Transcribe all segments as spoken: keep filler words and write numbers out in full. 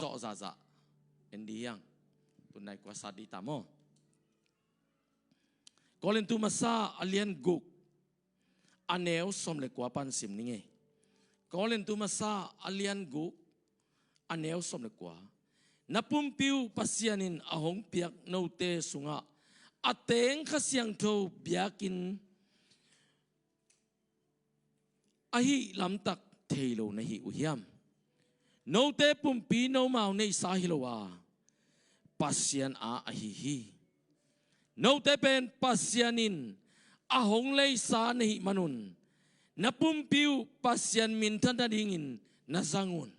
zawh zahzah en dih hiang. Tunai kua sat dih ta maw? Korintu masa a lian guk a neu sawm le kua pan sim ning ei. Korintu masa a lian guk a neu sawm le kua. Na pumpi uh Pasian in a hong piak note sungah a teng Kha Siangtho biakinn ahih lamtak thei lo na hi uh hiam? Note pumpi nomau neihsa hi lo a, Pasian a ahi hi. Note pen Pasian in a hong leisa na hih manun na pumpi uh Pasian minthan nadingin na zang un.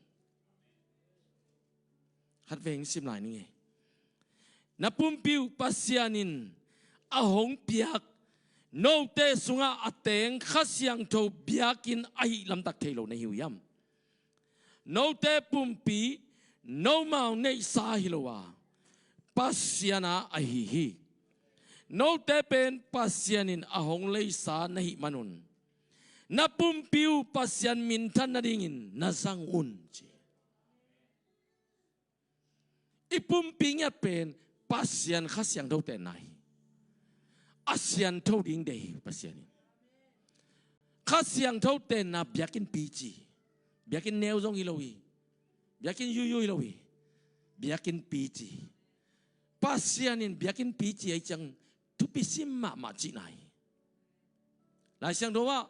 Khatvei hong sim lai ning ei. Na pumpi uh Pasian in a hong piak note sungah a teng Kha Siangtho biakinn ahih lamtak thei lo na hi uh hiam? Note pumpi nomau neihsa hi lo a, Pasian a ahi hi. Note pen Pasian in a hong leisa na hih manun na pumpi uh Pasian minthan nadingin na zang un, ci. I pumpi ngiat pen Pasian Kha Siangtho tenna hi. A siangtho ding deih hi Pasian in. Kha Siangtho tenna biakinnpi ci. Biakinn neu zong hi lo hi. Biakinn yuyu hi lo hi. Biakinnpi ci. Pasian in biakinnpi ci ahih ciang thupi sim mahmah cihna hi. Lai Siangtho ah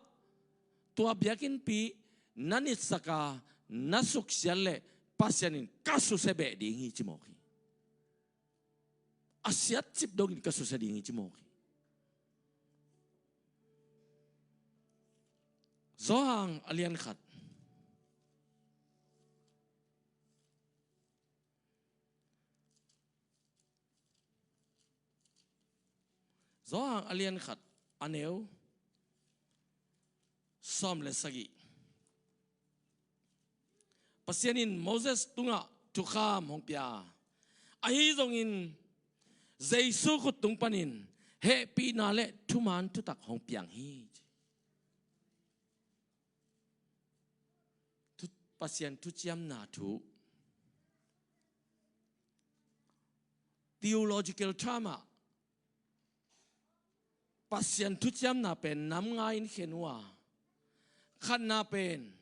tua biakinnpi na nitsak a na suksiat leh Pasian in ka susia beh ding hi ci mawk hi. A siat cip dongin ka susia ding hi ci mawk hi. Johan a lian khat. Johan a lian khat a neu sawm le sagih. Pasian in Moses tungah thukham hong pia a, ahi zongin Jesu khut tung panin hehpihna le thuman thutak hong piang hi, ci. Thu-, Pasian thuciamna thu. Theological term ah Pasian thuciamna pen nam nga in khen uh a, khatna pen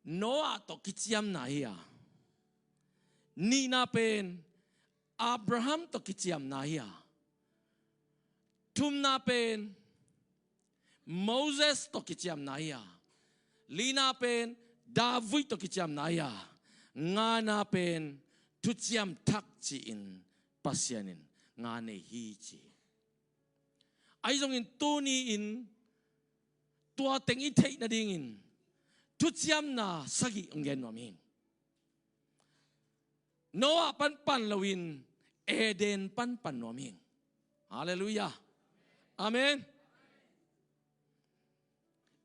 Noah tawh kiciamna hi a, nihna pen Abraham tawh kiciamna hi a, thumna pen Moses tawh kiciamna hi a, lina pen David tawh kiciamna hi a, ngana pen thuciam thak ci-in Pasian in nga nei hi ci. Ahi zongin tuni-in tua teng i theih nadingin thuciamna sagih hong gen nuam hi. Noah panpan loin Eden panpan nuam hi. Halleluiah. Amen.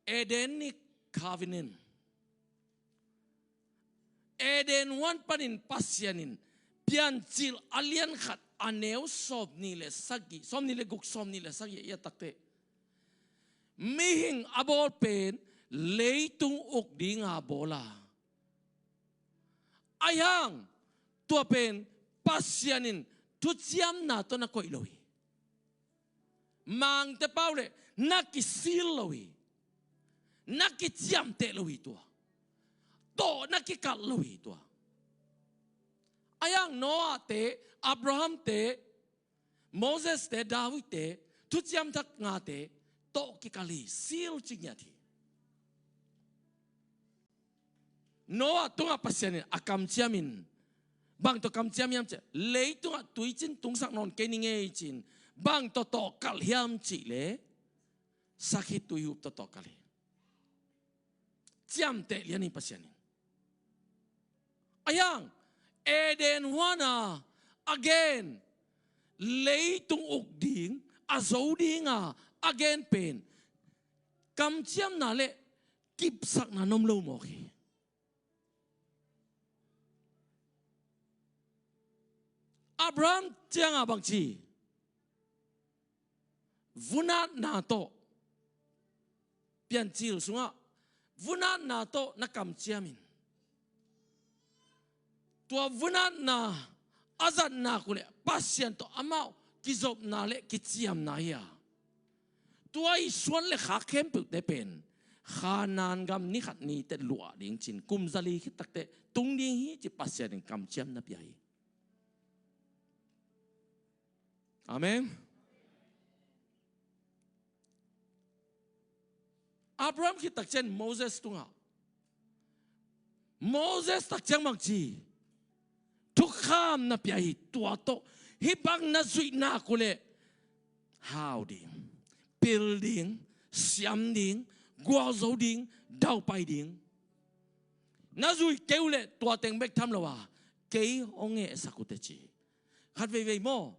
Edenic covenant. Eden huan panin Pasian in Piancil a lian khat a neu sawmnih le sagih, sawmnih le guk, sawmnih le sagih i et takteh, mihing a bawl pen leitung uk dinga bawl a, ahi hang tua pen Pasian in thuciamna tawh na koih lo hi. Mangte pau leh na kisil lo hi. Na kiciamteh lo hi tua. Tawh na kikalh lo hi tua. Ahi hang Noahte, Abrahamte, Moseste, Davidte, thuciam thak ngate tawh kikalh hi, seal ci ngiat hi. Noah tungah Pasian in a kamciam in, bang tawh kamciam hiam cih leh, leitungah tuicin tungsak nawn kei ning ei ci-in, bang tawh tawh kalh hiam cih leh, sakhi tuihup tawh tawh kalh hi. Ciamteh lian hi Pasian in. Ahi hang Eden huana a gen, leitung uk ding, a zo dinga a gen pen kamciamna le kipsakna na om lo mawk hi. Abraham cianga bangci, vunatna tawh, Piancil sungah vunatna tawh na kamciam in, Tua vunatna a zatna uh leh Pasian tawh amau kizopna le kiciamna hi a, tua i suan le khak khempeuhte pen Khanaan gam ni khat ni teh luah ding ci-in kum zali khit takteh tung ding hi ci Pasian in kamciamna pia hi. Amen. Abraham khit tak ciang Moses tungah, Moses tak ciang bang ci, thukham na pia hi. Tua tawh hih bang na zuih nak uh leh hau ding, pil ding, siam ding, gualzo ding, daupai ding. Na zuih kei uh leh tua teng bek tham lo a, kei hong hehsak uh teh ci. Khat veivei maw,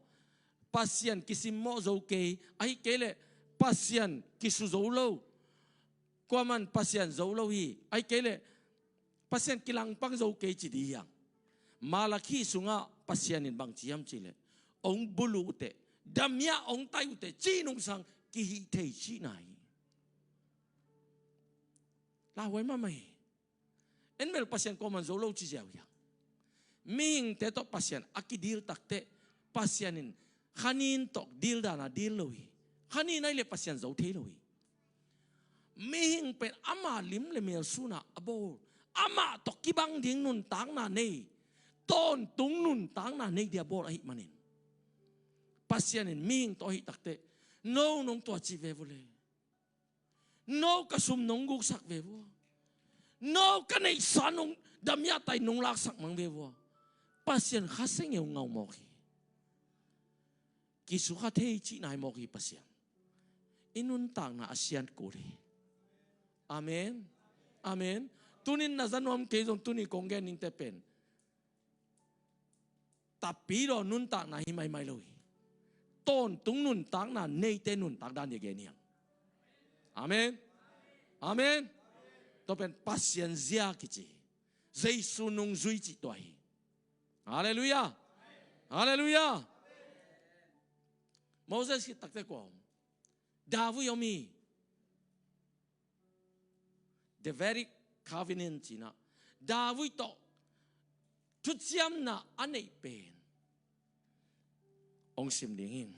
Pasian kisimmawh zo kei, ahih kei leh Pasian kisu zo lo, kuaman Pasian zo lo hi, ahih kei leh Pasian kilangpang zo kei ci ding hi hang. Malakhi sungah Pasian in bang ci hiam cih leh, hong bulu uh teh, damia hong tai uh teh ci nungsang kihih thei cihna hi. Lauhuai mahmah hi. En mel Pasian kuaman zo lo ci ziau hi hang. Mihingte tawh Pasian a kidil takteh Pasian in khanin tawh dil dana dil lo hi. Khanin ahih leh Pasian zo thei lo hi. Mihing pen ama lim le mel sunah a bawl, amah tawh kibang ding nuntakna nei, tawntung nuntakna nei dia bawl ahih manin, Pasian in mihing tawh ahih takteh, no nong tua cih ve vua le, no ka sum nong guksak ve vua, no ka neihsa nong damia tai nong laksak mang ve vua. Pasian kha sengeu ngau mawk hi. Kisukha thei cihna hi mawk hi Pasian. I nuntakna a sian kul hi. Amen. Amen. Tunin na za nuam kei zong tuni kong gen ningte pen tapidaw nuntakna hi maimai lo hi. Tawntung nuntakna neite nuntak dan hi a gen hi hang. Amen. Amen. Tua pen Pasian zia kici hi. Jesu nungzui cih tua hi. Halleluiah. Halleluiah. Moses khit takteh kua om? David om hi. The very covenant cihna, David tawh thuciamna a neih pen hong sim ding hi.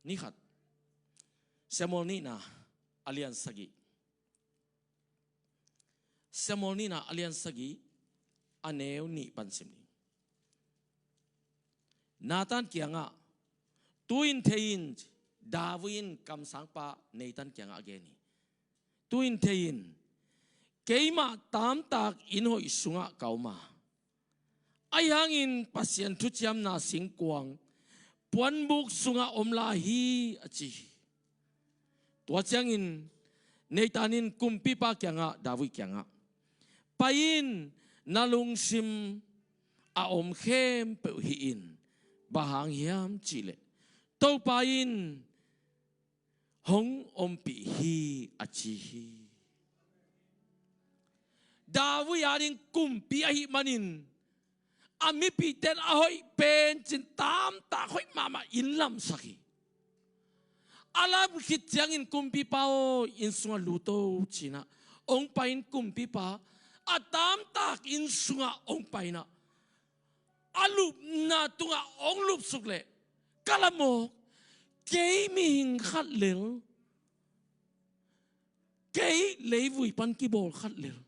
Ni khat, Samuel nihna a lian sagih, Samuel nihna a lian sagih, a neu nih pan sim ni. Nathan kiangah, tu-in thei in, David in kamsangpa Nathan kiangah a gen hi. Tu-in thei in, keimah taamtak inn hoih sungah ka om a, ahi hangin Pasian thuciamna singkuang puanbuk sungah om lai hi, a ci hi. Tua ciangin Nathan in kumpipa kiangah, David kiangah, pai in, na lungsim a om khempeuh hih in, bang hang hiam cih leh Topa in hong ompih hi, a ci hi. David ading kumpi ahih manin a mipihte in a hoih pen ci-in taamtak hoih mahmah inn lamsak hi. A lam khit ciangin kumpipa aw, inn sungah lut o ci-in ah hong pai in, kumpipa a taamtak inn sungah hong pai in ah a lupna tungah hong lupsuk leh, ka la mawk, kei mihing khat lel, kei leivui pan kibawl khat lel,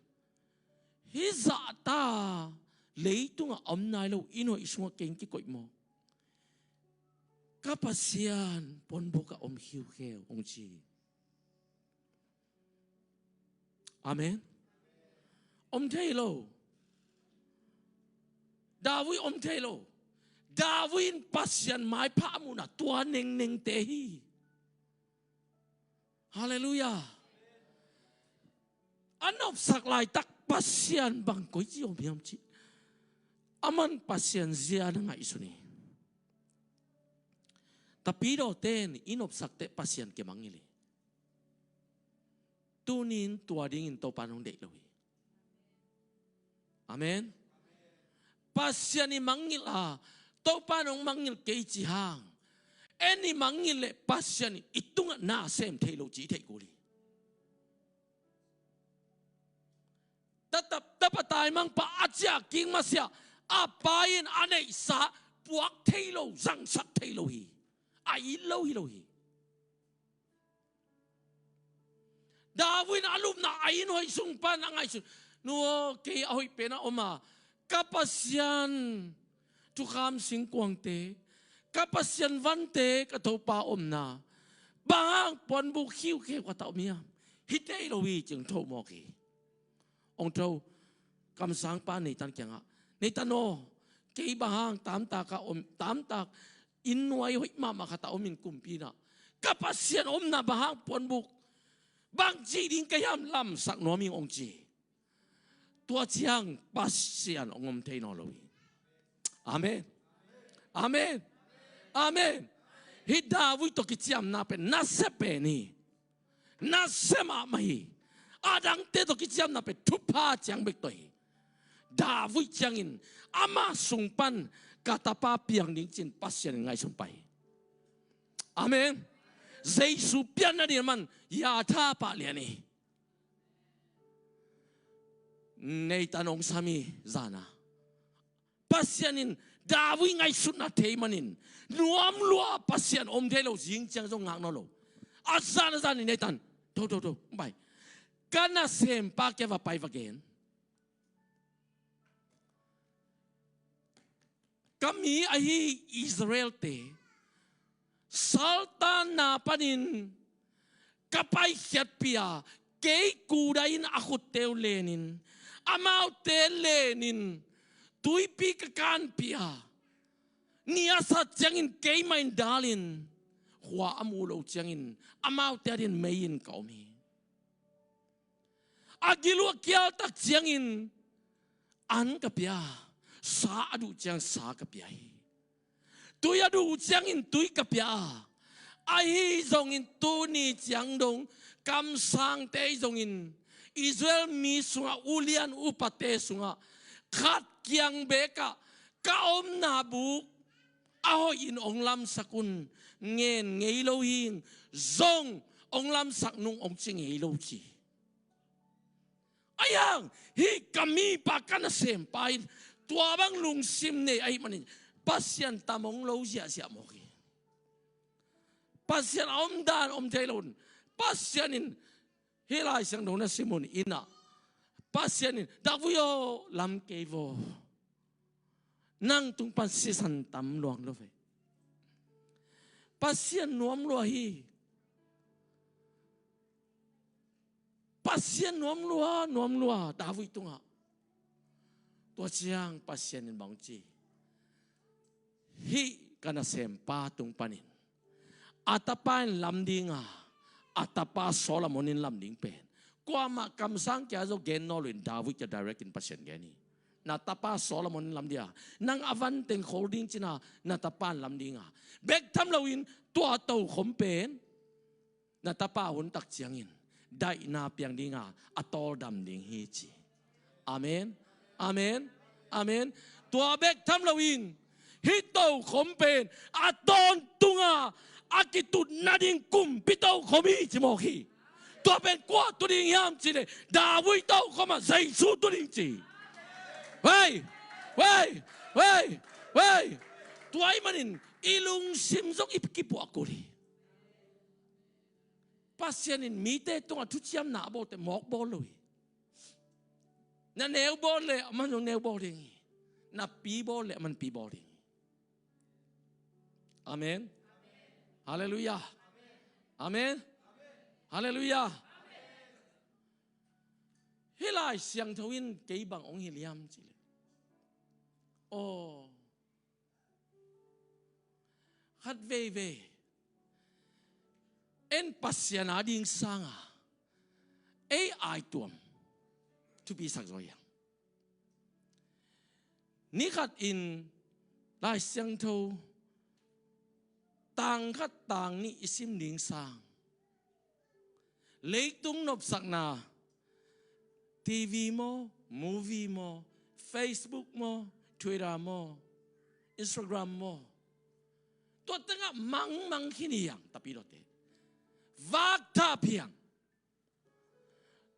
hih zahta leitungah om nai lo inn hoih sungah kei hong kikoih mawk, ka Pasian puanbukah om khiukheu, hong ci hi. Amen. Om thei lo. David om thei lo. David in Pasian maipha a muhna tua nengnengte hi. Halleluiah. A nopsak laitak Pasian bang koici om hiam cih, aman Pasian zia na ngaihsun hi. Tapidawte in i nopsak teh Pasian kimangngilh hi. Tuni-in tua dingin Topa in hong deih lo hi. Amen. Pasian i mangngilh a, Topa in hong mangngilh kei ci hang, en i mangngilh leh Pasian in i tungah na sem thei lo ci i theih kul hi. tapa taimangpa a ciah kik masiah a pa in a neihsa puak thei lo, zangsak thei lo hi. A it lo hi lo hi. David in a lupna a inn hoih sung pan a ngaihsun. Nu aw, kei a hoih pen a om a, ka Pasian thukham singkuangte, ka Pasian vante ka Topa omna, bang hang puanbuk khiukheu ka ta om hiam? Hi thei lo hi, ci-in tho mawk hi. Hong tho, kamsangpa Nathan kiangah, Nathan aw, kei bang hang tamtak a om, tamtak inn nuai hoih mahmah khat ah om in kumpi in ah, ka Pasian omna bang hang puanbuk, bang ci ding ka hiam, lamsak nuam ing, hong ci. Tua ciang Pasian hong om thei nawn lo hi. Amen. Amen. Amen. Hih David tawh kiciamna pen nasia pen hi. Nasia mahmah hi. A dangte tawh kiciamna pen thupha ciang bek tawh hi. David ciangin ama sung pan ka tapa piang ding ci-in Pasian in ngaihsun pah hi. Amen. Jesu pianna ding man yatha pah lian hi. Nathan hong sam hi zan a. Pasian in David ngaihsutna thei manin nuam lua, Pasian om thei lo, zing ciang zong ngak nawn lo. A zan a zan in Nathan, tho, tho, tho, bai. Ka nasempa kiang va pai va gen. Ka mi ahi Israelte saltanna panin ka paikhiatpih a, kei kuda in a khutte uh lenin, amaute lenin, tuipi ka kanpih a, ni a sat ciangin keimah in dalin, khua a mu loh ciangin amaute adingin mei-in ka om hi. A gil uh a kial tak ciangin an ka pia, sa a duh ciang sa ka pia hi. Tui a duh uh ciangin tui ka pia a, ahi zongin tuni ciang dong kamsangte ahi zongin Israel mi sungah ulian upate sungah khat kiang bekah ka omna buk a hoihin hong lamsak un, ngen ngei lo hi, zong hong lamsak nung hong ci ngei lo ci. Ahi hang hih ka mipa, ka nasempa in tua bang lungsim nei ahih manin Pasian tam hong lo ziahziah mawk hi. Pasian a omdan om thei lo un. Pasian in hih Lai Siangtho na sim un, inn ah Pasian in, David aw, lam kei vaw. Nang tung pan sisan tam luang lo ve. Pasian nuam lua hi. Pasian nuam lua, nuam lua, David tungah. Tua ciang Pasian in bang ci? Hih ka nasempa tung panin a tapa in lam ding a, a tapa Solomon in lam ding pen kuamah kamsang kia zo gen nawn lo in, David kia direct in Pasian gen hi. Na tapa Solomon in lam ding a, nang a van teng khol ding cin a, na tapa in lam ding a, bek tham lo in tua tokhom pen na tapa hun tak ciangin daihna piang ding a, a tawldam ding hi ci. Amen. Amen. Amen. Tua bek tham lo in hih tokhom pen a tawntung a, a kitut nading kumpi tokhom hi ci mawk hi. Tua pen kua tu ding hiam cih leh David tokhom ah Jesu tu ding ci. Wei, wei, wei, wei. Tua ahih manin i lungsim zong i kipuah kul hi. Pasian in mite tungah thuciamna a bawlte mawk bawl lo hi. Na neu bawl leh aman zong neu bawl ding hi. Na pi bawl leh aman pi bawl ding hi. Amen. Halleluiah. Amen. Halleluiah. Hih Lai Siangtho in kei bang hong hilh hiam cih leh, aw, khat veivei en Pasian a ding sanga ei aituam thupisak zaw hiam? Ni khat in Lai Siangtho tang khat tang nih i sim ding sang, leitung nopsakna, T V maw, movie maw, Facebook maw, Twitter maw, Instagram maw, tua tengah mangmang khin hi hang, tapidawte. Vakthah phiang.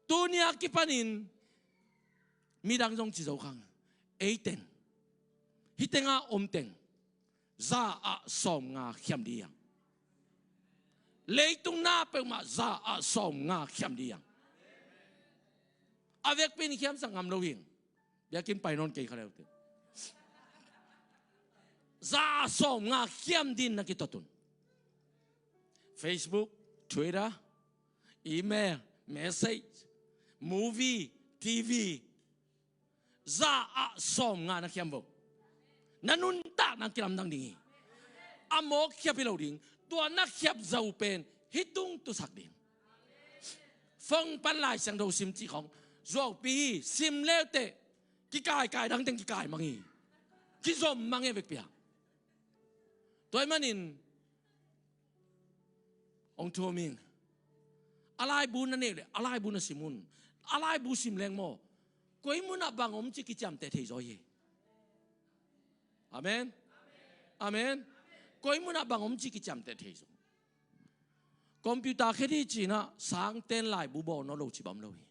Tuni a kipanin Midang zong ci zo khang. Ei teng, hih tengah om teng, za ah sawmnga khiam ding hi hang. Leitung na peuhmah za ah sawmnga khiam ding hi hang. A vekpi in khiamsak ngam lo hi. Biakinn pai nawn kei kha leute. Za ah sawmnga khiam ding na kitot un. Facebook, Twitter, email, message, movie, T V, za ah sawmnga na khiam vo. Na nuntakna kilamdang ding hi. A mawk khiap hi lo ding. Tua na khiap zo pen hih tung tusak ding. Phone pan Lai Siangtho sim cih khawng zuaupi hi. Sim leuteh kikaikai dang teng kikai mang hi. Kizom mang hi a vekpi ah. Tua ahih manin hong thum ing. A laibu na neih leh a laibu na sim un. A laibu sim leng maw, koi munah bang om cih kiciamteh thei zaw hi. Amen. Amen. Koi munah bang om cih kiciamteh thei zaw. Computer khe dih ci-in ah sangten laibu bawl nawn lo cih bang om lo hi.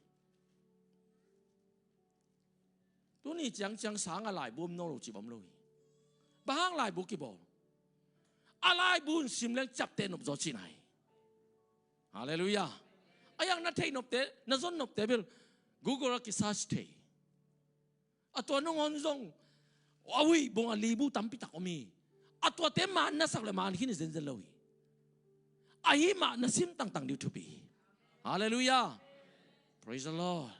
Tuni ciangciang sang a laibu om nawn lo cih bang om lo hi. Bang hang laibu kibawl? A laibu in sim leng ciapteh nop zaw cihna hi. Halleluiah. A yang na theih nopte, na zon nopte bel Google ah kisearch thei. A tua nangawn zong a huih bung a libu tampi tak om hi. A tuate man na sak le man khin hi zenzen lo hi. Ahi mah na sim tangtang ding uh thupi hi. Halleluiah. Praise the Lord.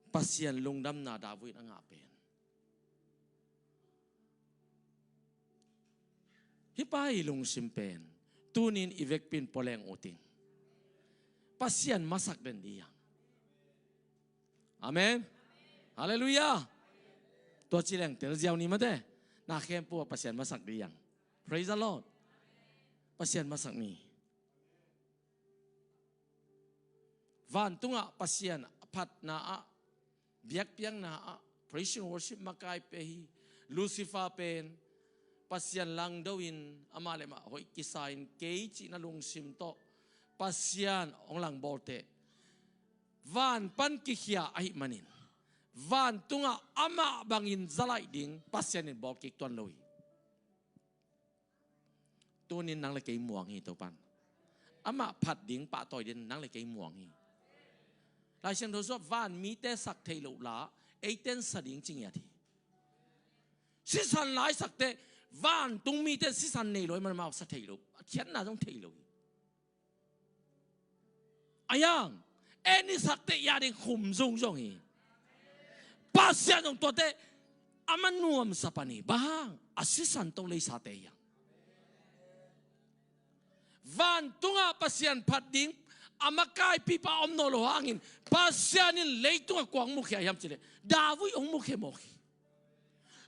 Pasian lungdamna David in a ngah pen hih pa ii lungsim pen tuni-in i vekpi in pua leng uh teng Pasian masak den ding hi hang. Amen. Halleluiah. Tua ci leng tel ziau ni mate. Na khempeuh ah Pasian masak ding hi hang. Praise the Lord. Pasian masak ni. Vantungah Pasian a phatna ah, biakpiakna ah praise and worship makai pia hi. Lucifer pen Pasian langdo-in amah le amah hoih kisa-in kei cihna lungsim tawh Pasian hong langbawlte, van pan kikhia ahih manin vantungah amah bangin zalaih ding Pasian in bawlkik tuan lo hi. Tunin nang le kei muang hi Topan. Amah phat ding, pahtawi ding nang le kei muang hi. Lai Siangtho sungah van mite sak theih loh la eiten sa ding ci ngiat hi. Sisan lai sakte, vantung mite sisan nei lo hi, man amau sa theih loh, a khiatna zong theih lo hi. A yang en i sakte i a ding khum zungzung hi. Pasian zong tuate a man nuamsa pan hi. Bang hang? A sisan to leisate hi hang. Vantungah Pasian phat ding a makaipipa om nawn lo hangin Pasian in leitungah kua hong mukhia hiam cih leh David hong mukhia mawk hi.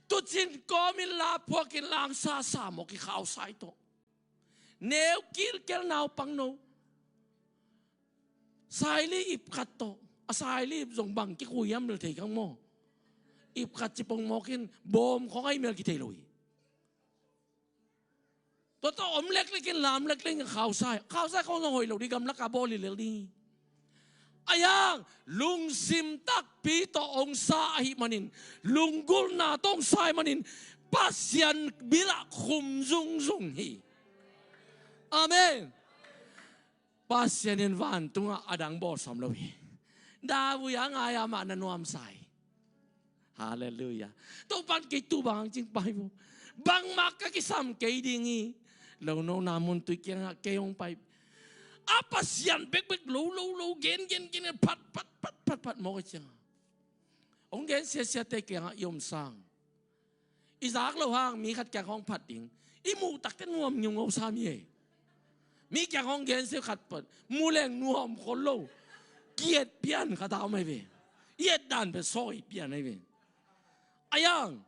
Tucin kawmin la phuakin la hong sasa mawk hi, khausai tawh. Neu kilkel naupang no. Saili ip khat tawh. A saili ip zong bang kikhui hiam lel thei kang maw. Ip khat ci pongmawk in bawm khawng a i mel kithei lo hi. Tua tawh om leklek in lam leklek in khausai. Khausai khawng zong hoih lo ding, gamlak a bawl hi lel ding hi. A yang lungsim takpi tawh hong sa ahih manin, lunggulhna tawh hong sa ahih manin, Pasian bilah khum zungzung hi. Amen. Pasian in vantungah a dang bawl sawm lo hi. David a ngai a mah na nuamsa hi. Halleluiah. Topan kei tu bang hang cing pai vo. Bangmah ka kisam kei ding hi. Lo no na mun tui kiangah kei hong pai. A Pasian bekbek lo lo lo gen gen gen phat phat phat phat phat mawk a ciangah hong gen siasiate kiangah i om sang. I zak lo hang mi khat kiang hong phat ding i muh takte nuam ngiungau sam hi ei. Mi kiang hong gensia khat pan mu leng nuam khol lo. Ki-et pian khat a om ahi ve. I et dan pen sawi pian ahi ve. A yang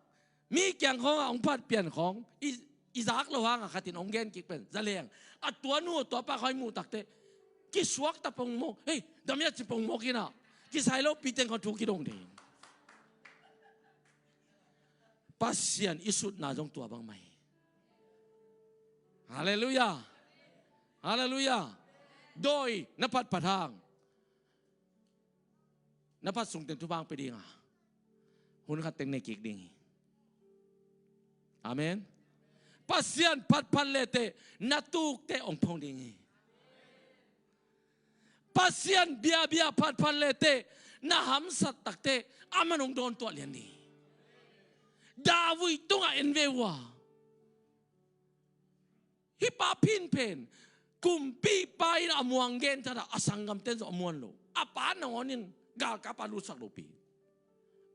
mi kiang khawngah hong phat pian khawng i, i zak lo hangah khat in hong gen kik pen zaleng a tua nu a tua pa khawng i muh takte kisuak ta pongmawk. Hei, damiat ci pongmawk inah kisai lo piteng khawng thu kidong ding. Pasian i sutna zong tua bangmah hi. Halleluiah. Halleluiah. Dawi na phatphat hang na phat sung teng thupha hong pia ding a, hun khat teng ne kik ding hi. Amen. Pasian phatphat le teh na tuk teh hong phong ding hi. Pasian biabia phatphat le teh na hamsat tak teh aman hong dawn tuah lian ding hi. David tungah en ve uh a, hih pa phin pen, kumpipa in a muang gen thadah, a sanggamten zong a muan lo. A pa nangawn in galkap a lutsak lopi,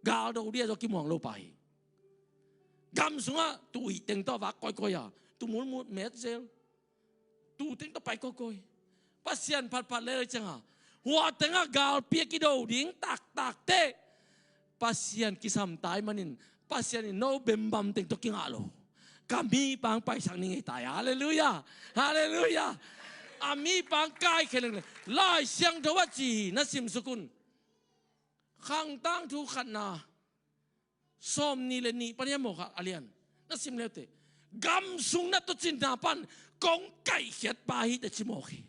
gal do dia zong kimuang lo pa hi. Gam sungah tu ih teng tawh vak kawikawi a, tu mulmul met zel, tu teng tawh pai kawikawi. Pasian phatphat le le ciangah, hua tengah galpi a kido ding taktak teh Pasian kisam tai manin, Pasian in no bembam teng tawh kingah lo. Ka mipa hong paisak ni ngei tai. Halleluiah. Halleluiah. A mipa hong kaikhia lengleng. Lai Siangtho a ci hi, na simsuk un. Khang Tangthu khatna sawmnih le nih pan hiam maw, kha a lian na sim leuteh, gam sung na tuucinna pan kong kaihkhiat pa hi teh ci mawk hi.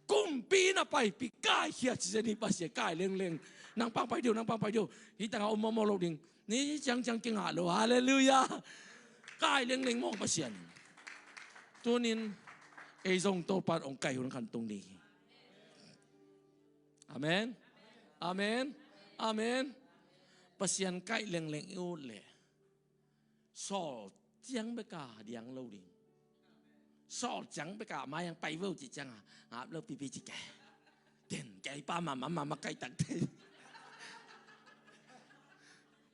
Kumpi na paipih kaikhia ci zen hi. Pasian kai lengleng. Nang pang pai dih uh, nang pang pai dih uh. Hih tangah om mawkmawk lo ding. Ni ciangciang kingah lo. Halleluiah. Kai lengleng mawk Pasian. Tunin ei zong Topa in hong kai hun khat tung ding hi. Amen. Amen. Amen. Pasian kai lengleng i ut leh, sawl ciang bek a diang lo ding. Sawl ciang bek a mai hong pai vo cih ciangah, ngap lo pipi cih kei. Den kei, hih pa mahmah makaih tak teh.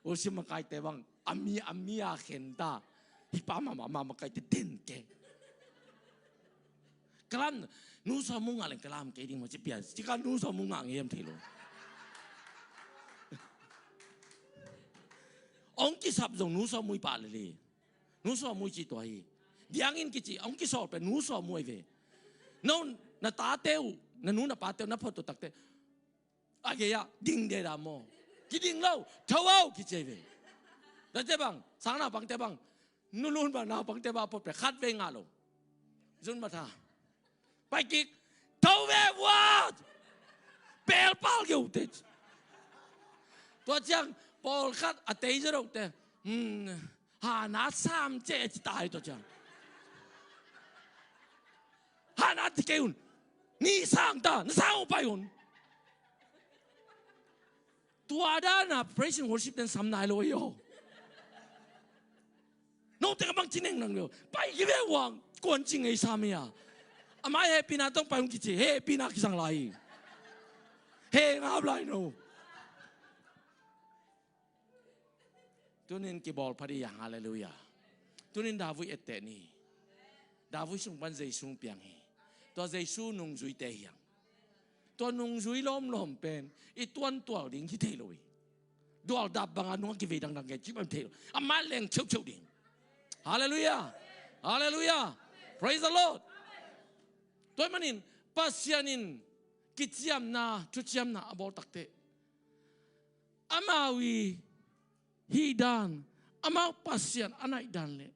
Usim makaihte bang a mi a mi a khen ta. Hih pa mahmah makaihte den kei. Ka lam, nu sawm mu ngah leng ka lam kei ding maw ci pia, ci ka nu sawm mu ngah ngei hiam thei lo. Hong kisap zong nu sawm mu i pah lel hi. Nu sawm mu i cih tua hi. Diangin kici, hong kisawl pen nu sawm mu ahi ve. No, na tate uh, na nu na pate uh na phot uh tak teh, a gei-ah ding deda maw? Kiding lo, tho o kici ahi ve. Tate bang, sang naupangte bang, nu lun bang naupangte bang a phot pen khatvei ngah lo. Zun matha. Pai kik, tho ve ua. Pelpal geu te. Tua ciang pawlkhat a tei zaw dohte, hmm, hana sam ce ci ta hi tua ciang. Hana ti kei un. Ni sang ta, na sang uh pai un. Tua dana praise and worship den sam nai lo hi aw. Note ka bang ci neng nang lo. Pai ki ve uang. Kuan ci ngei sam hi a. A mai hehpihna tawh pai un kici. Hehpihna kisang lai hi. He ngap lai no. Tunin kibawl pha dih hiang, halleluiah. Tunin David etteh ni. David sung pan Jesu hong piang hi. Tua Jesu nungzuite hiang. Tua nungzui lawmlawm pen i tuantual ding hi thei lo hi. Dualdap banga nungah kivei dangdang kei cih bang thei lo. Amah leng ceuhceuh ding. Halleluiah. Halleluiah. Praise the Lord. Tua ahih manin Pasian in kiciamna, thuciamna a bawl takteh, amau i hih dan, amau Pasian a naih dan le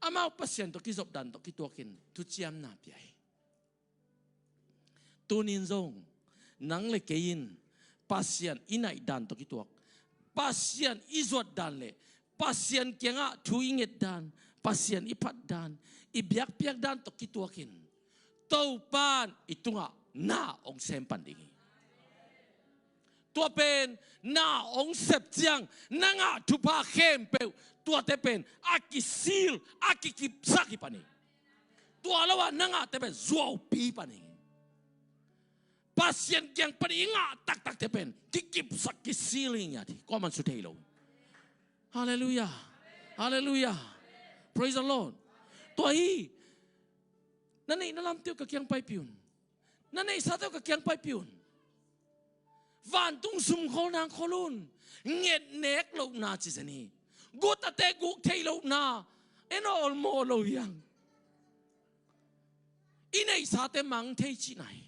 amau Pasian tawh kizop dan tawh kituakin thuciamna pia hi. Tunin zong nang le kei in Pasian i naih dan tawh kituak, Pasian i zuat dan le Pasian kiangah thu i nget dan, Pasian i phat dan, i biakpiak dan tawh kituakin Topa in i tungah na hong sem pan ding hi. Tua pen na hong sep ciang na ngah thupha khempeuh, tuate pen a kisil, a kikipsak hi pan hi. Tua lo-a na ngahte pen zuaupi pan hi. Pasian kiang pan i ngah taktakte pen kikipsak, kisil hi ngiat hi. Kuaman su thei lo. Halleluiah. Halleluiah. Praise the Lord. Tua hi. Na neih na lamte uh ka kiang paipih un. Na neihsate uh ka kiang paipih un. Vantung sumkholna khol un. Ngetnek lohna ci zen hi. Gutate guk theih lohna. En awlmawh lo hiang. I neihsate mang thei cihna hi.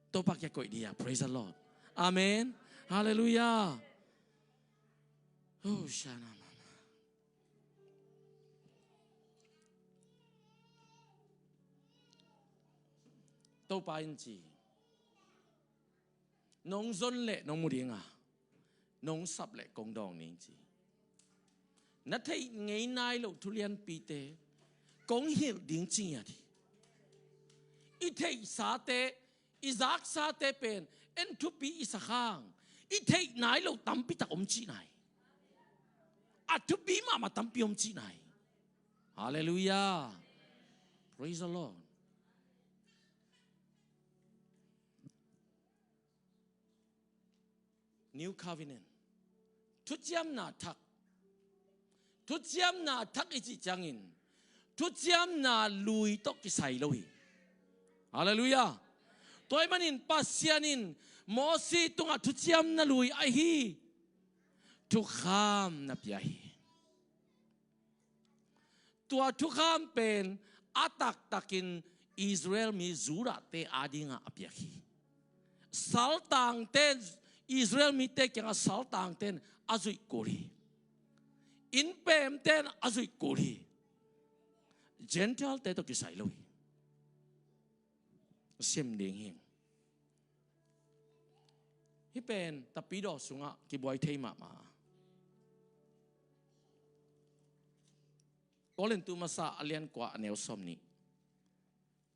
Topa kiang koih dih a. Praise the Lord. Amen. Halleluiah. Oh, shana mama. Topa in ci. Nong zon leh nong mu ding a, nong sap leh kong dawng ding ci. Na theih ngei nai loh thu lianpite kong hilh ding ci ngiat hi. I theihsate, i zaksate pen en thupi i sa khang, i theih nai loh tampi tak om cih nai. A thupi mahmah tampi om cih nai. Halleluiah. Praise the Lord. New Covenant. Thuciamna thak. Thuciamna thak i cih ciangin thuciamna lui tawh kisai lo hi. Halleluiah. Tua ahih manin Pasian in Mosi tungah thuciamna lui ahi thukham na pia hi. Tua thukham pen a taktakin Israel mi Judah-te adingah a piak hi. Saltangten, Israel mite kiangah saltangten a zuih kul hi. Innpemten a zuih kul hi. Gentile-te tawh kisai lo hi. Sim ding hi. Hih pen Tapidaw sungah kibuai thei mahmah. Korintu masa a lian kua a neu sawm nih.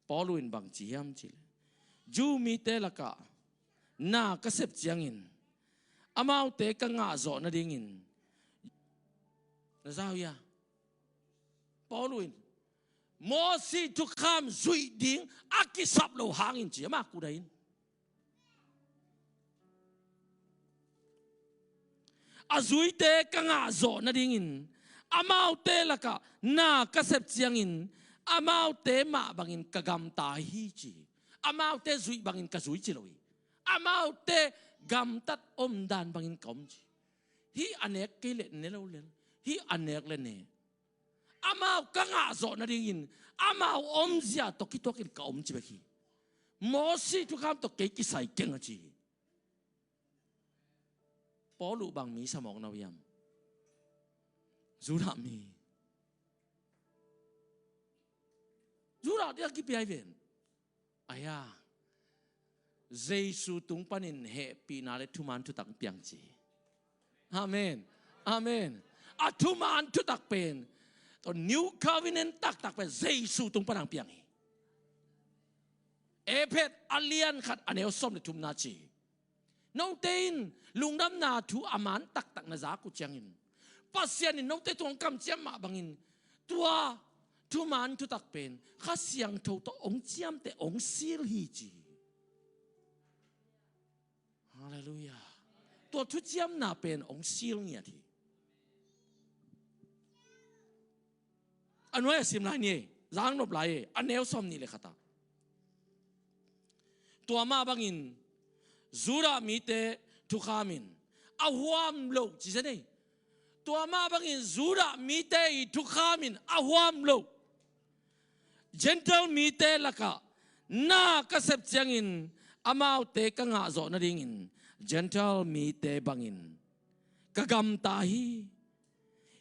Paulu in bang ci hiam cih leh, Jew mite lakah na ka sep ciangin amaute ka ngahzawh nadingin na za uh hia? Paulu in Mosi thukham zuih ding a kisap lo hangin ci, ama kudai in. A zuite ka ngahzawh nadingin amaute lakah na ka sep ciangin amaute mah bangin ka gamta hi ci. Amaute zuih bangin ka zui ci lo hi. Amaute gamtat omdan bangin ka om ci. Hih a nek kei leh ne lo lel. Hih a nek leh ne. Amau ka ngahzawh nadingin amau omzia tawh kituakin ka om ci bek hi. Mosi thukham tawh kei kisai keng a ci hi. Paulu bang mi sa mawk na uh hiam? Judah mi. Judah-te a kipia hi ven. Aia, Jesu tung panin hehpihna le thuman thutak piang ci. Amen. Amen. A thuman thutak pen, tua New Covenant taktak pen Jesu tung pan hong piang hi. Efesa a lian khat a neu sawm le thumna ci. Note in lungdamna thu a man taktak na zak uh ciangin Pasian in note tungah kamciam mah bangin tua thuman thutak pen Kha Siangtho tawh hong ciamteh hong seal hi ci. Halleluiah. Tua thuciamna pen hong seal ngiat hi. A nuai a sim lai ni ei, zang nop lai ei, a neu sawm nih le khat ah. Tua mah bangin Judah mite thukham in a huam loh ci zen ei. Tua mah bangin Judah mite i thukham in a huam loh. Gentile mite lakah na ka sep ciangin amaute ka ngahzawh nadingin Gentile mite bangin ka gamta hi.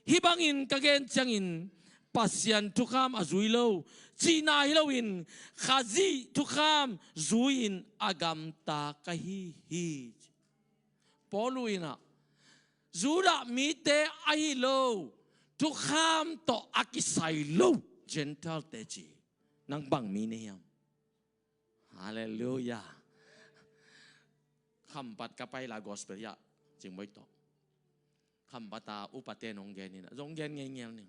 Hih bangin ka gen ciangin Pasian thukham a zui lo cihna hi loin Khazih thukham zui-in a gamta ka hi hi. Paulu in ah Judah mite ahi lo thukham tawh a kisai lo Gentile-te ci. Nang bang mi na hiam? Halleluiah. Khampat ka pai la gospel hiah Cingbuai tawh. Khampat a upate nong gen in ah zong gen ngeingial ning.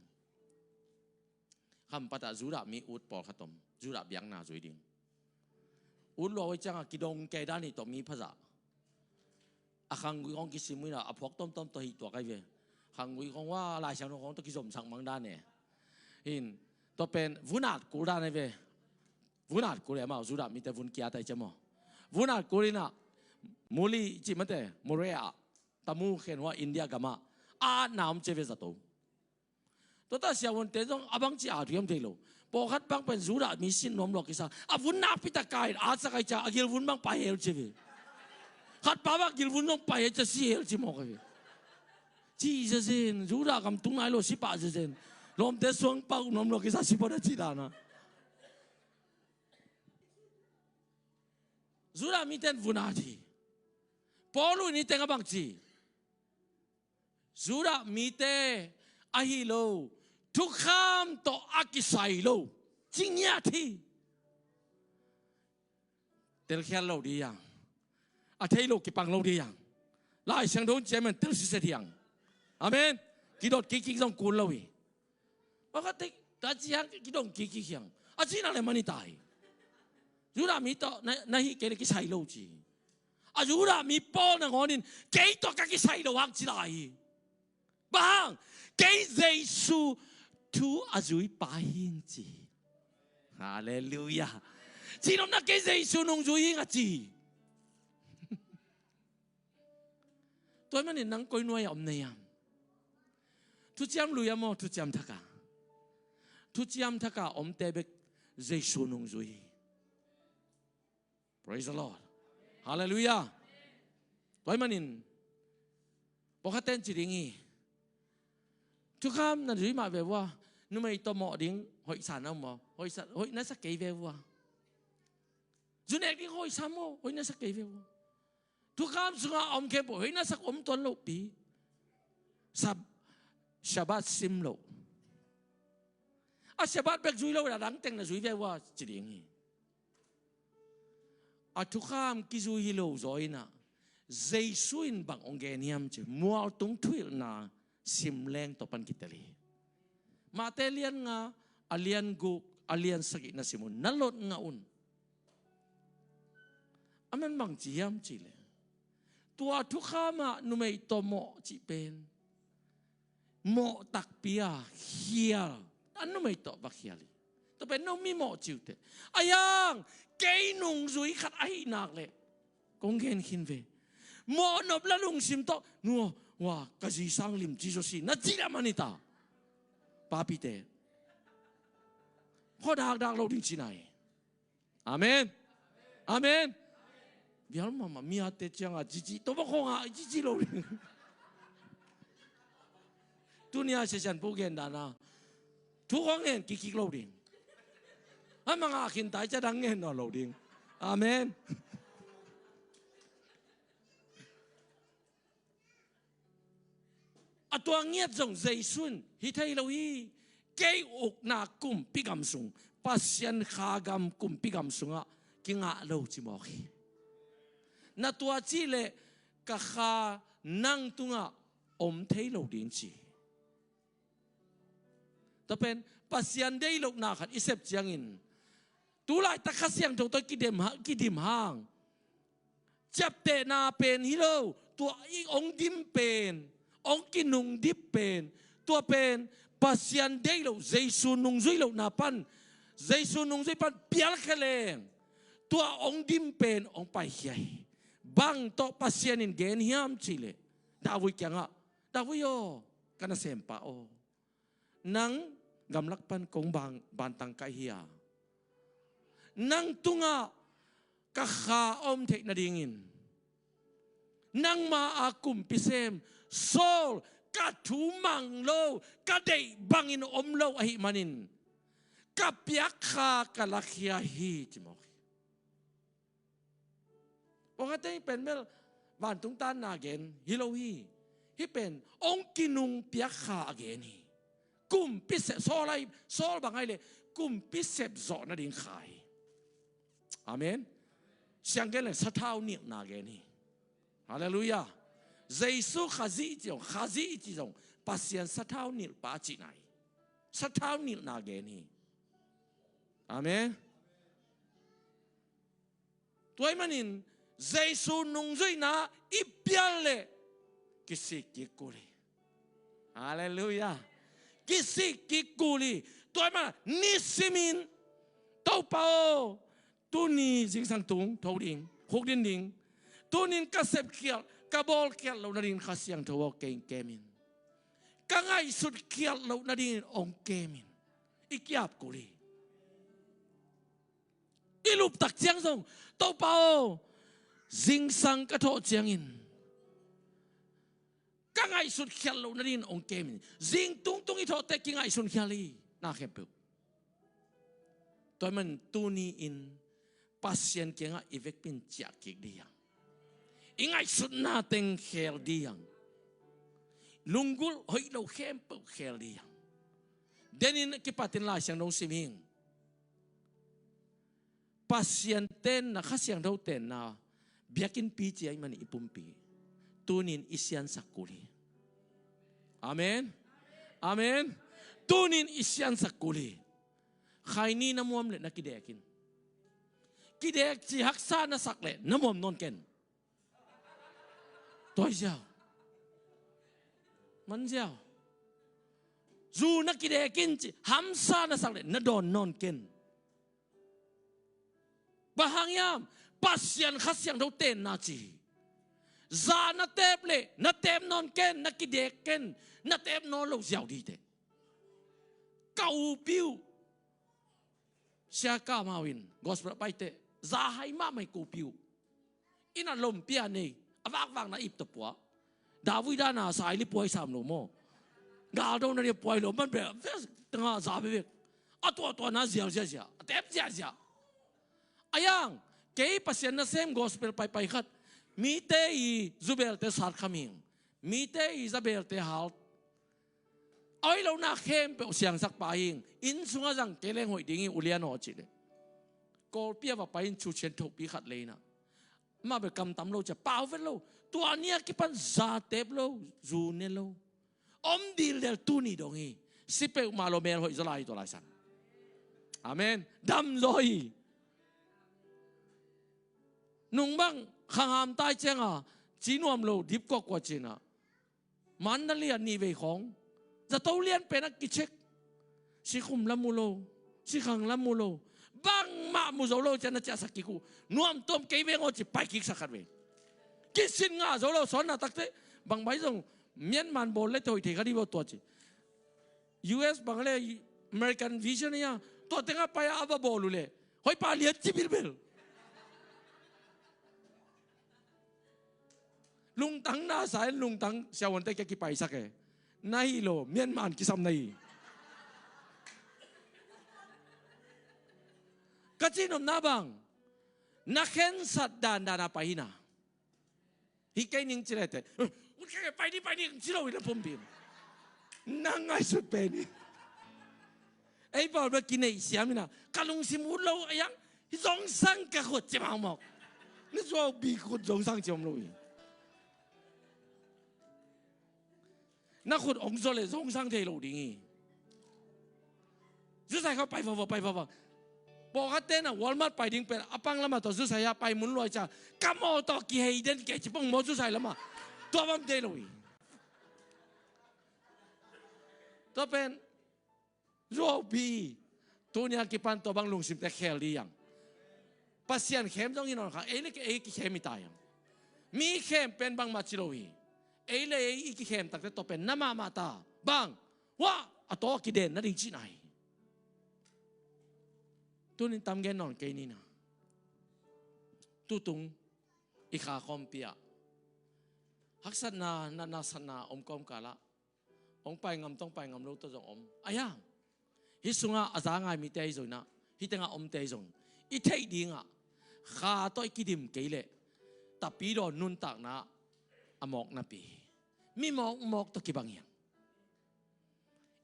Khampat ah Judah mi ut pawlkhat om, Judah biakna zui ding. Ut lua uh ciangah kidong kei dan hi tawh mi phazah. A khanggui khong kisim uh in ah a phuak tawmtawm tawh hih tuak ahi ve. Khanggui khong uh a Lai Siangtho khong tawh kizomsak mang dan e. Hin tua pen vun at kul dan ahi ve. Vun at kul e, amau Judah mite vun kiat ahi ciang maw. Vun at kul in ah Muli cih mate, Moriah, Tamu khen hua India gamah a atna om ci ve zato. Tua ta siavuante zong a bangci at uh hiam thei lo. Pawlkhat bang pen Judah mi sin nuam lua kisa, a vun nakpi tak kai in atsak ahi ciang a gilvun bang pai hel ci ve. Khatpa bang gilvun zong pai hel ci a si hel ci mawk ahi ve. Ci zezen, Judah gam tung nai lo si pah zezen. Lawmte suang pau nuam lua kisa si pah na ci dan a. Judah mite in vun at hi. Paul in hih teng a bang ci? Judah mite ahi lo, thukham tawh a kisai lo, ci ngiat hi. Telkhial lo ding hi hang. A thei lo kipang lo ding hi hang. Lai Siangtho in ciamen tel siset hi hang. Amen. Kidot kikkik zong kun lo hi. Pawlkhatte ka ci hang kidong kikkik hi hang. A cihna le man hi ta hi. Judah mi tawh na, na hih kei le kisai lo ci. A Judah mi Paul nangawnin kei tawh ka kisai lo hang ci lai hi. Bang hang? Kei Jesu thu a zuipa hi ing ci. Halleluiah. Cihnopna kei Jesu nungzui hi ing a ci. Tua ahih manin nang koi nuai-ah om na hiam? Thuciam lui-ah maw, thuciam thak-ah? Thuciam thak-ah omte bek Jesu nungzui hi. Praise the Lord. Halleluiah. Tua ahih manin pawlkhatte in ci ding hi. Thukham na zui mah ve vua. Numei tawh mawh ding hoihsa na om maw? Hoihsa, hoih na sa kei ve vua. Zu nek ding hoihsa maw? Hoih na sa kei ve vua. Thukham sungah a om khempeuh hoih na sak om tuan lohpi. Sab-, Shabbat sim lo. A Shabbat bek zui lo, a dang teng na zui ve vua ci ding hi. A thukham kizui hi lo zaw in ah, Jesu in bang hong gen hiam cih mualtung thuhilhna sim leng tawh pan kitel hi. Mate lian nga, a lian guk, a lian sagih na sim un, na lot ngah un. A man bang ci hiam cih leh, tua thukham ah numei tawh mawh cih pen mawh takpi a khial, a numei tawh va khial hi. Tua pen no mi mawh ci uh teh. A hiang, kei nungzui khat ahih nak leh kong gen khin ve. Mawh nop la lungsim tawh, nu aw, ua, ka zi sang lim ci zaw si, na cih leh a man hi ta. Papite, khuadakdak lo ding cihna hi. Amen. Amen. Bial mahmah mi ate ciangah cici, tua bang khawngah cici lo ding. Tuni-a Sia Sian Pu gen dan a, thu khawng ngen kikkik lo ding. A mangah khin tai, ca dang ngen nawn lo ding. Amen. A tua ngiat zong Jesu in hi thei lo hi. Kei ukna kumpi gam sung, Pasian kha gam kumpi gam sungah kingah lo ci mawk hi. Na tua cih leh ka kha nang tungah om thei lo ding ci. Tua pen Pasian deih lohna khat i sep ciangin, tu laitak Kha Siangtho tawh kidim ha-, kidim hang, ciaptehna pen hi lo, tua i hong dim pen, hong kinungdip pen, tua pen Pasian deih loh, Jesu nungzui lohna pan, Jesu nungzui pan pialkhia leng, tua hong dim pen hong paikhia hi. Bang tawh Pasian in gen hiam cih leh, David kiangah, David aw, ka nasempa aw, nang gamlak pan kong bang, bantang kaih hi a, nang tungah ka kha a om theih nadingin, nangma a kumpi sem Saul, ka thu mang lo, ka deih bangin om lo ahih manin, ka piak kha ka lakhia hi, ci mawk hi. Pawlkhatte hih pen bel vantung tanna gen hi lo hi. Hih pen hong kinung piak kha a gen hi. Kumpi sep, Saul ahi, Saul bang ahih leh kumpi sep zawh nading kha hi. Amen. Siang gen leng sathau nilhna gen hi. Halleluiah. Jesu Khazih i cih zong, Khazih i cih zong, Pasian sathau nilhpa cihna hi. Sathau nilhna gen hi. Amen. Tua ahih manin Jesu nungzuihna i pial leh kisik kik kul hi. Halleluiah. Kisik kik kul hi. Tua ahih manin nisimin, Topa aw, tuni zingsang tung tho ding, khukdin ding. Tunin ka sepkhialh, ka bawlkhialh loh nadingin Kha Siangtho aw kei hong kem in. Ka ngaihsutkhialh loh nadingin hong kem in. I ki-ap kul hi. I luptak ciang zong, Topa aw, zingsang ka thawh ciangin ka ngaihsutkhialh loh nadingin hong kem in. Zing tungtung i thawhte kingaihsunkhial hi, na khempeuh. Tua ahih manin tuni-in Pasian kiangah i vekpi in ciah kik dih hang. I ngaihsutna teng khel ding. Lunggulh hoih lo khempeuh khel ding. Denin kipatin Lai Siangtho sim hing. Pasian tenna, Kha Siangtho tenna, biakinnpi ci ahih manin i pumpi tunin i siansak kul hi. Amen. Amen. Tunin i siansak kul hi. Khaini na muam leh na kidek in. Kidek ci haksa na sak leh na muam nawn ken. Tua hi ziau. Man ziau. Zu na kidek in ci hamsa na sak leh na dawn nawn ken. Bang hang hiam? Pasian Kha Siangtho tenna ci hi. Za na tep leh na tep nawn ken, na kidek ken, na tep nawn lo ziau ding hi teh. Ka upi uh Sia Kam Hau in gospel a paite, za hai mahmah hi ka upi uh. Inn ah lompi a nei, a vakvak na ip tawh pua. Davui dan a saili puai sam lo maw. Galdo na dia puai lo, man bel tanga za bekbek. A tuahtuah na ziau ziazia, a tep ziazia. A yang, kei Pasian nasem gospel paipai khat, mite i zubelte sat kham hing, mite i zabelte hal. A hoih lohna khempeuh siangsak pa hing, inn sungah zang kei leng hoih ding hi ulian aw cih leh. Kawlpi a va pai in, Cu Cian Tho pi khat lei in ah, mah bel kam tam lo cia, pau vet lo. Tua ni a kipan za tep lo, zu ne lo. Om dildel tuni dong hi. Si peuhmah lo, mel hoih zaw lai hi tua laisan. Amen. Dam zaw hi. Nung bang khang hamtai ciang a, ci nuam lo, dip kuakua cin ah. Man na lian nih vei khawng, zato lian pen a kicek. Sikhum lam mu lo, sikhang lam mu lo. Bangmah mu zo lo cian na ciahsak kik uh. Nuam tuam kei veng aw ci pai kiksak khat vei. Kisin ngah zo lo, sawnna takte. Bang bai zong Myanmar bawl le hoih thei kha dih baw tua ci. U S bang le American Vision ia, tua tengah pai a va bawl uh le hoih pa lian ci bilbel. Lungtang na sa in, lungtang siavuante kia kipaisak e. Na hi lo, Myanmar kisam na hi. Ka cihnopna bang, na khensat dandan a pai hi na. Hi kei ning ci lete, pai ni, pai ni ci lo hi na pumpi. Na ngaihsut pen hi. Ei pawl bek kineih siam hi na, ka lungsim ut lo a yang, hi zongsang ka khut ci mawkmawk. Na zuau bi khut zongsang ci om lo hi. Na khut ong zaw le zongsang thei lo ding hi. Zusai kha pai vava, pai vava. Pawlkhatte na Walmart pai ding pen a pang lamah tawh zusai a pai mun luai ca, ka maw tawh kihei den kei ci pong maw zusai lamah. Tua bam thei lo hi. Tua pen zuaupi. Tunia kipan tua bang lungsimte khel dih hiang. Pasian khem zong hi nawn kha, ei le ei kikhem hi ta hiang. Mi khem pen bangmah ci lo hi. Ei le ei i kikhem takte tua pen na mahmah ta. Bang? Wah, a taw a kiden nading cihna hi. Tunin tam gen nawn kei nina. Tutung i kha khawmpi ah haksatna, natna, satna om kawmkalah hong pai ngam tawh hong pai ngam lo tawh zong om. A hiang, hih sungah a za ngai mite ahi zongin ah, hih tengah omte ahi zong i theih dingah kha tawh i kidim kei leh Tapidaw nuntakna a mawk napi hi. Mi mawkmawk tawh kibang hiang.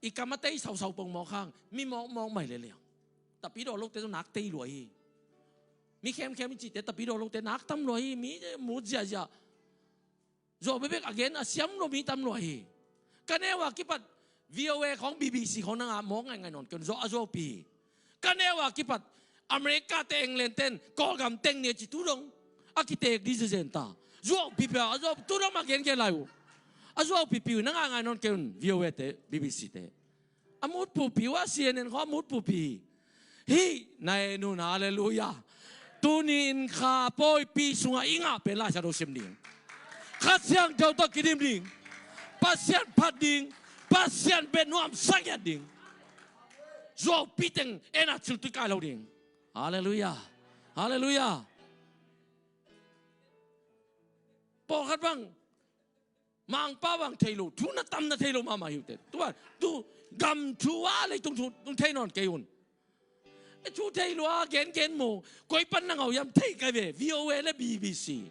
I kam a tei sausau pong mawk hang, mi mawkmawk mai lel hiang. Tapidaw lote zong nak tei lua hi. Mi khemkhem i cihte Tapidaw lote nak tam lua hi. Mi mut ziahziah. Zuau bekbek a gen a siam lo mi tam lua hi. Ka neu a kipat V O A khawng, B B C khawng nang a mawk ngaingai nawn kei un, zuau a zuaupi hi. Ka neu a kipat America te, England ten Kawlgam teng ni a ci tu dong a kitek dih zezen ta. Zuaupipi a zuau tu dong a gengen lai uh. A zuaupipi uh nang a ngai nawn kei un, V O A te, B B C te. A mut pupi uh a, C N N khawng a mut pupi hi. Hih na en un, halleluiah. Tuni in kha pawipi sungah i ngah pen Lai Siangtho sim ding. Kha Siangtho tawh kidim ding. Pasian phat ding. Pasian bia nuamsa ngiat ding. Zuaupi teng en a, cil tui kai lo ding. Halleluiah. Halleluiah. Pawlkhat bang Mangpa bang thei lo, thu na tam na thei lo mahmah hi uh teh. Tua, tu gam thu a leitung thu tung thei nawn kei un. E, thu thei lo a gengen maw, koi pan na ngau hiam, thei kai ve, V O A le B B C.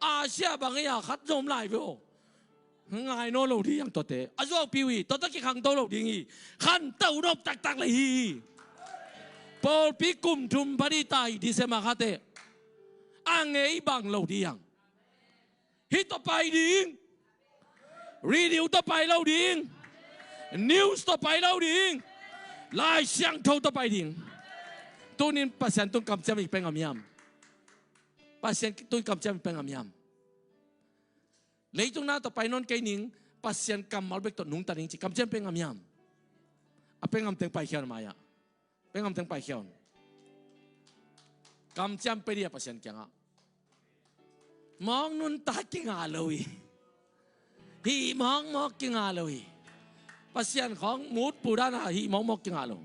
Asia bang ei a khat zong om lai ve aw. Ngai nawn lo ding hi hang tuate. A zuaupi uh hi, tuate kikhangto lo ding hi. Khantau nop taktak lei hi. Pawlpi kum thum pha ding ta hi, December kha teh. A ngei bang lo ding hi hang. Hih tawh pai ding. Radio tawh pai lo ding. News tawh pai lo ding. Lai Siangtho tawh pai ding. Tunin Pasian tung kamciam i pai ngam hiam? Pasian tung kamciam i pai ngam hiam? Leitung na tawh pai nawn kei ning, Pasian kammal bek tawh nungta ning ci kamciam pai ngam hiam? A pai ngam teng paikhia un, mai-ah. Pai ngam teng paikhia un. Kamciam pai ding a Pasian kiangah. Mawk nuntak kingah lo hi. Hih mawkmawk kingah lo hi. Pasian khawng mutpu dan a hih mawkmawk kingah lo.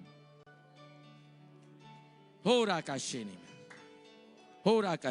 Hora ka shini. Hora ka